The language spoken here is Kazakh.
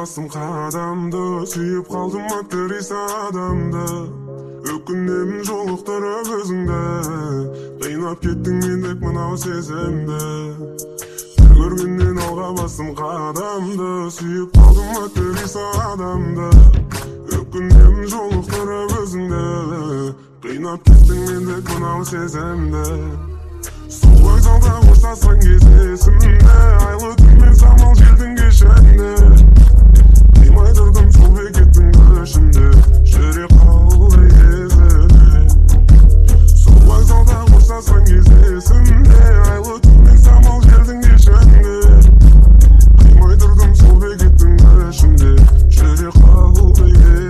Бастым қадамды, сүйіп қалдым актриса адамды. Өкінемін жолықтырып өзіңді, қинап кеттің мендік мынау сезімді. Бір көргеннен алға бастым қадамды, сүйіп қалдым актриса адамды. Өкінемін жолықтырып өзіңді, қинап кеттің мендік мынау сезімді. Сол вокзалда қоштасқан кез есімде, айлы түнмен самал желдің кешінде. Қимай тұрдым сол бекеттің көшінде, жүрек қалды езіле. Сол вокзалда қоштасқан кез есімде, айлы түнмен самал желдің кешінде. Қимай тұрдым сол бекеттің көшінде, жүрек қалды.